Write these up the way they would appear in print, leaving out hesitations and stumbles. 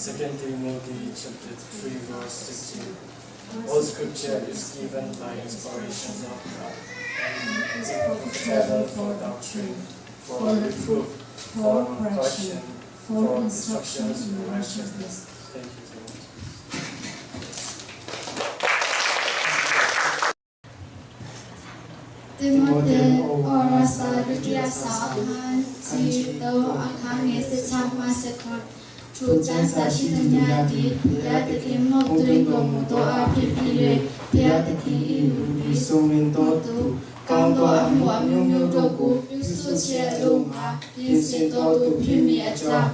2 Timothy chapter 3 verse 16. All scripture is given by inspiration of God and is profitable for doctrine, for reproof, for correction, for instructions in righteousness. Thank you so much. တိမောသေဩဝါစာဒုတိယစာအခန်းကြီး3အခန်းငယ်16မှ19ထိုကျမ်းစာရှိသမျှသည်ဘုရားသခင်မှုတွင်တော်မူသောအဖြစ်ဖြစ်၍ဘုရားသခင်၏လူသည် ဆုံးလင်းတော်သူ ကောင်းသောအမှုအမျိုးမျိုးတို့ကိုပြုစုခြင်းအလို့ငှာပြင်ဆင်တော်သူဖြစ်မည်အကြောင်း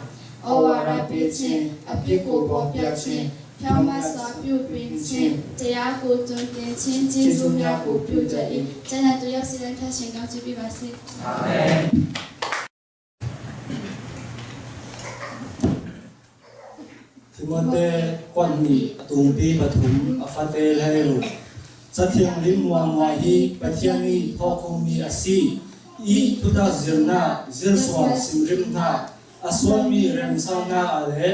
ဩဝါဒပေးခြင်းအပြစ်ကိုပေါ်ပြခြင်းဖြောင့်မတ်စွာပြုပြင်ခြင်းတရားကိုတွင်တင်ခြင်းကျေးဇူးများကိုပြုတတ်၏ကျန်တဲ့သူရောက်စီရင်ဖျက်ရှင်ကောင်းချီးပေးပါစေ Timote kuat nih a tungpi pathum a fate hlei Cathiang muangmuai hi Pathian nih thawhkhawmmi a si i thutak zirnak, zirsual simrimnak, a sualmi remsaunak ah le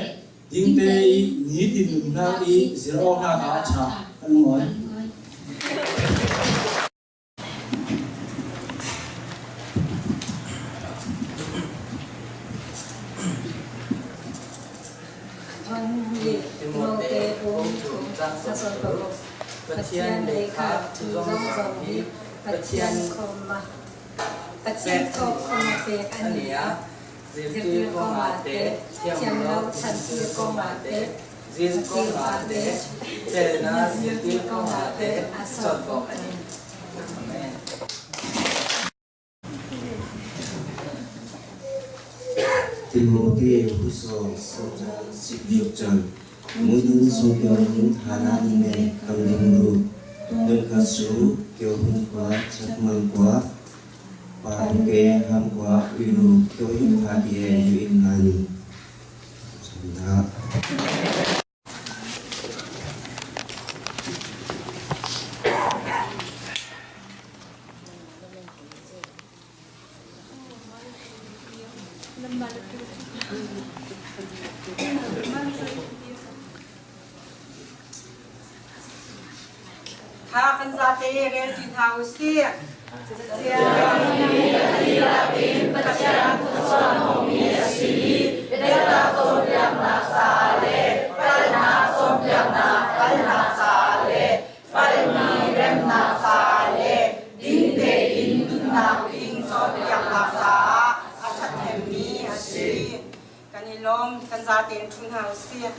dingte i nitin nunnak i zir awknak ah a ṭha. Kan ngawi. Timote bawmtu cang Pathian lehkha zong hi Pathian Pathian thawk pek an ni a. Zirtir kongah te, thiamlo chantir kongah te, zil kongah te, felnak zirtir kongah te cawn awk a ni. Amen. 디모데 후서 4장 16절 모든 성경은 하나님의 감동으로 능하시고 교훈과 책망과 바르게 함과 의로 교육하기에 유익하니. 감사합니다. Tha kan zate rel ti hna u sih. Caah a ṭhathnemmi a si. Kan i lawm, kan zatein ṭhu hna u sih.